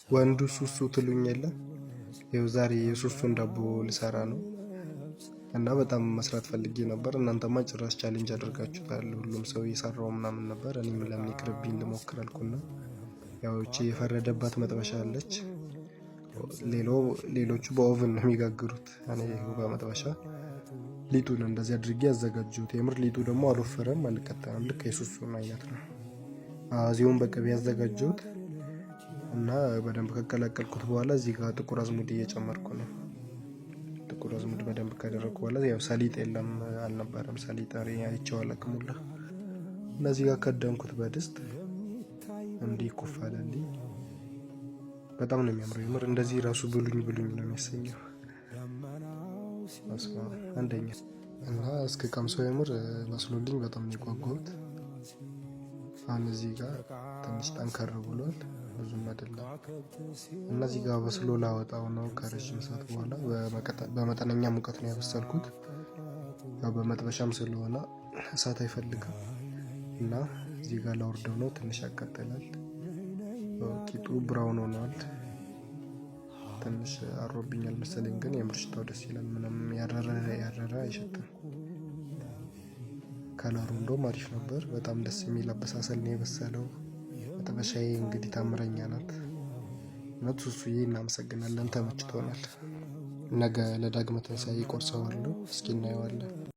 ወንዱ ሱሱ ትሉኝ የለ? ይኸው ዛሬ የሱሱን ዳቦ ልሰራ ነው እና በጣም መስራት ፈልጌ ነበር። እናንተማ ጭራሽ challenge አድርጋችሁታል። ሁሉም ሰው እየሰራው ምናምን ነበር። እኔም ለምን ይቅርብኝ ልሞክር አልኩና ያው እቺ የፈረደባት መጥበሻ አለች። ሌሎቹ በ oven ነው የሚጋግሩት። እኔ ይኸው በመጥበሻ ሊጡን እንደዚህ አድርጌ ያዘጋጀሁት። የምር ሊጡ ደግሞ አልወፈረም፣ አልቀጠንም። ልክ የሱሱን አይነት ነው። አዚሁን በቅቤ ያዘጋጀሁት እና በደንብ ከቀላቀልኩት በኋላ እዚህ ጋር ጥቁር አዝሙድ እየጨመርኩ ነው። ጥቁር አዝሙድ በደንብ ካደረግኩ በኋላ ያው ሰሊጥ የለም አልነበረም፣ ሰሊጥ አይቼው አላውቅም ሁላ። እና እዚህ ጋር ከደንኩት በድስት እንዲህ ኩፍ አለልኝ። በጣም ነው የሚያምረው የምር እንደዚህ ራሱ ብሉኝ ብሉኝ ነው የሚያሰኘው። አንደኛ እና እስከ ቀምሰው የምር መስሎልኝ በጣም ነው የጓጓሁት። አሁን እዚህ ጋር ትንሽ ጠንከር ብሏል፣ ብዙም አይደለም። እና እዚህ ጋር በስሎ ላወጣው ነው ከረጅም ሰዓት በኋላ። በመጠነኛ ሙቀት ነው ያበሰልኩት። ያው በመጥበሻም ስለሆነ እሳት አይፈልግም እና እዚህ ጋር ላወርደው ነው። ትንሽ ያቃጥላል። ቂጡ ብራውን ሆኗል። ትንሽ አሮብኛል መሰለኝ፣ ግን የምር ሽታው ደስ ይላል። ምንም ያረረ ያረረ አይሸትም። ከለሩ እንደውም አሪፍ ነበር። በጣም ደስ የሚል አበሳሰል ነው የበሰለው። መጥበሻዬ እንግዲህ ታምረኛ ናት። እውነት ሱሱዬ እናመሰግናለን፣ ተመችቶናል። ነገ ለዳግመ ትንሣኤ ቆርሰዋለሁ። እስኪ እናየዋለን።